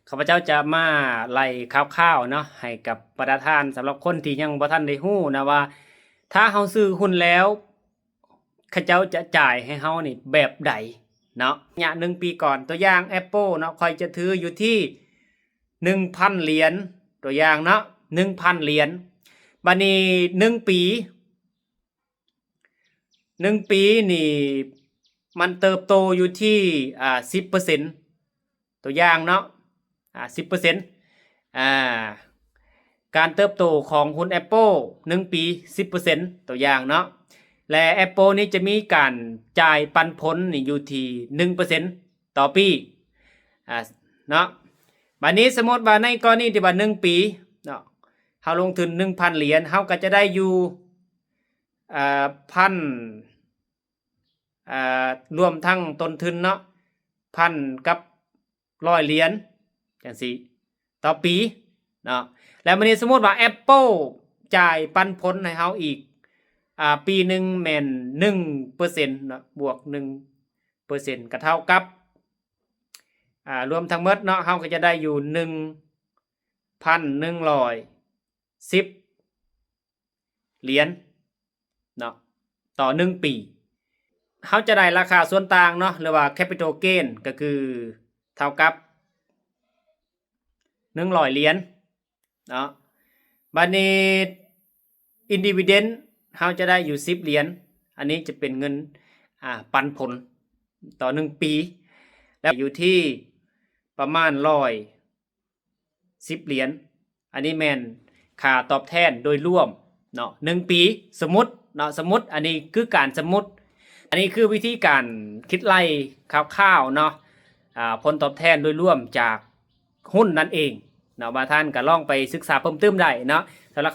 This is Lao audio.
ຂ້າພະເຈົ້າຈະມາໄລ່ຂ່າວໆເນາະ ໃຫ້ກັບບັນດາທ່ານ ສຳລັບຄົນທີ່ຍັງບໍ່ທັນໄດ້ຮູ້ນະວ່າ ຖ້າເຮົາຊື້ຫຸ້ນແລ້ວ ເຂົາເຈົ້າຈະຈ່າຍໃຫ້ເຮົານີ້ແບບໃດເນາະ ໄລຍະໜຶ່ງປີກ່ອນ. ຕົວຢ່າງ Apple ເນາະ ຂ້ອຍຈະຖືຢູ່ທີ່ໜຶ່ງພັນຫຼຽນ ຕົວຢ່າງເນາະ ໜຶ່ງພັນຫຼຽນ. ບາດນີ້ໜຶ່ງປີ ໜຶ່ງປີນີ້ມັນເຕີບໂຕຢູ່ທີ່ ອ່າ ສິບເປີເຊັນ ຕົວຢ່າງເນາະ ອ່າ ສິບເປີເຊັນ ອ່າ ການເຕີບໂຕຂອງຫຸ້ນ Apple ໜຶ່ງປີ ສິບເປີເຊັນ ຕົວຢ່າງເນາະ ແລະ Apple ນີ້ຈະມີການຈ່າຍປັນຜົນນີ້ຢູ່ທີ່ໜຶ່ງເປີເຊັນຕໍ່ປີ ອ່າ ເນາະ. ບາດນີ້ສົມມຸດວ່າໃນກໍລະນີທີ່ວ່າໜຶ່ງປີເນາະ ເຮົາລົງທຶນໜຶ່ງພັນຫຼຽນ ເຮົາກໍຈະໄດ້ຢູ່ ອ່າ ພັນ ອ່າ ລວມທັງຕົ້ນທຶນເນາະ ພັນກັບຮ້ອຍຫຼຽນຈັ່ງຊີ້ຕໍ່ປີເນາະ. ແລ້ວບາດນີ້ສົມມຸດວ່າ Apple ຈ່າຍປັນຜົນໃຫ້ເຮົາອີກ ອ່າ ປີໜຶ່ງແມ່ນໜຶ່ງເປີເຊັນເນາະ ບວກໜຶ່ງເປີເຊັນ ກໍເທົ່າກັບ ອ່າ ລວມທັງໝົດເນາະ ເຮົາກໍຈະໄດ້ຢູ່ໜຶ່ງພັນໜຶ່ງຮ້ອຍສິບ ຫຼຽນເນາະ ຕໍ່ໜຶ່ງປີ. ເຮົາຈະໄດ້ລາຄາສ່ວນຕ່າງເນາະ ຫຼືວ່າ capital gain ກໍຄືເທົ່າກັບໜຶ່ງຮ້ອຍຫຼຽນເນາະ. ບາດນີ້ in dividend ເຮົາຈະໄດ້ຢູ່ສິບຫຼຽນ ອັນນີ້ຈະເປັນເງິນ ອ່າ ປັນຜົນຕໍ່ໜຶ່ງປີ ແລ້ວຢູ່ທີ່ປະມານຮ້ອຍ ສິບຫຼຽນ. ອັນນີ້ແມ່ນຄ່າຕອບແທນໂດຍລວມເນາະ ໜຶ່ງປີ ສົມມຸດເນາະ ສົມມຸດ ອັນນີ້ຄືການສົມມຸດ ອັນນີ້ຄືວິທີການຄິດໄລ່ຄ່າວໆເນາະ ອ່າ ຜົນຕອບແທນໂດຍລວມຈາກຫຸ້ນນັ້ນເອງເນາະ. ວ່າທ່ານກໍລອງໄປສຶກສາເພີ່ມຕື່ມໄດ້ເນາະ. ສຳລັບ